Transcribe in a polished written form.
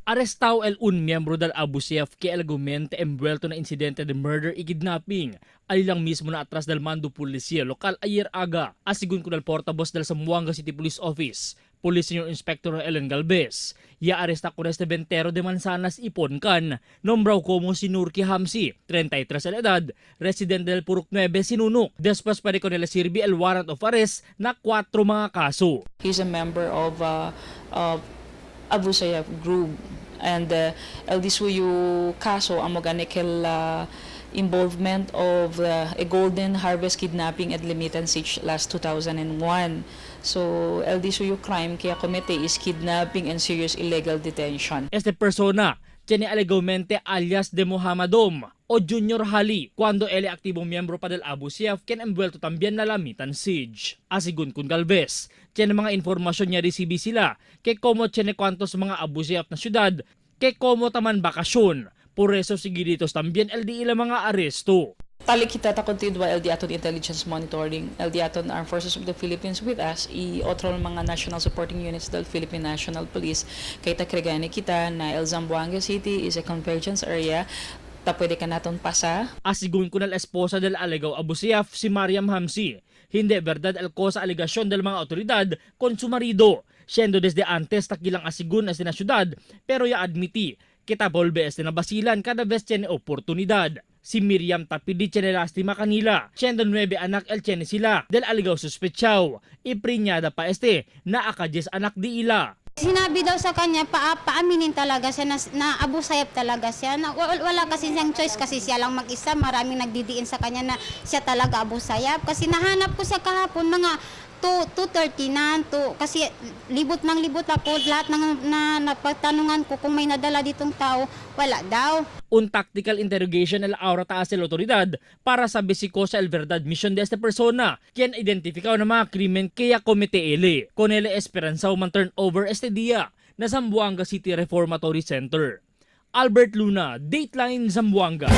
Arrestado el un miembro del Abu Sayyaf que argumente envuelto na incidente de murder y kidnapping. Alilang mismo na atras del mando policía local ayer aga. Asigun con el portavoz del Zamboanga City Police Office, Police Senior Inspector Ellen Galvez. Ya arresta con este ventero de Manzanas y Poncan, nombrado como si Nurki Hamsi, 33 de edad, residente del Purok 9, Sinunok. Después pwede con el sirvi el warrant of arrest na 4 mga kaso. He's a member of Abu Sayyaf group and el disuyo kaso amo gani kel involvement of a golden harvest kidnapping at Limitan Siege last 2001. So el disuyo crime kaya komite is kidnapping and serious illegal detention. Este persona tiene alegadamente alias de Mohammadom o Junior Hali cuando él activo miembro pa del Abu Sayyaf quien envuelto también na Lamitan Siege. Asigun kun Galvez, tiene mga informasyon niya resibi sila que como tiene cuantos mga Abu Sayyaf na syudad que como taman bakasyon. Por eso seguiditos también el di ila mga aresto. Tali kita ta continua el diaton intelligence monitoring, el diaton Armed Forces of the Philippines with us, i otro mga national supporting units del Philippine National Police. Kay ta kregani kita na el Zamboanga City is a convergence area, ta pwede ka naton pasa. Asigun ko na esposa del alegaw Abu Sayyaf si Mariam Hamsi. Hindi verdad el cosa alegasyon del mga otoridad con su marido. Siendo desde antes takilang asigun este na syudad, pero ya admiti, kita volve este na basilan kada vez tiene oportunidad. Si Miriam tapidi tiene lastima kanila. Siendo 9 anak el tiene sila del aligaw suspetsaw. Iprinyada pa este na akadjes anak di ila. Sinabi daw sa kanya, paaminin talaga siya na Abu Sayyaf talaga siya. Na, wala kasi siyang choice kasi siya lang mag-isa. Maraming nagdidiin sa kanya na siya talaga Abu Sayyaf. Kasi nahanap ko siya kahapon mga 2, 2:30 na, 2, kasi libot ng libot ako. Lahat ng napagtanungan ko kung may nadala ditong tao, wala daw. Un tactical interrogation el aura taas el otoridad para sa besikosa el verdad mission de esta persona, quien identificado na mga krimen kaya komite ele. Con el esperanza man turn over este día na Zamboanga City Reformatory Center. Albert Luna, Dateline Zamboanga.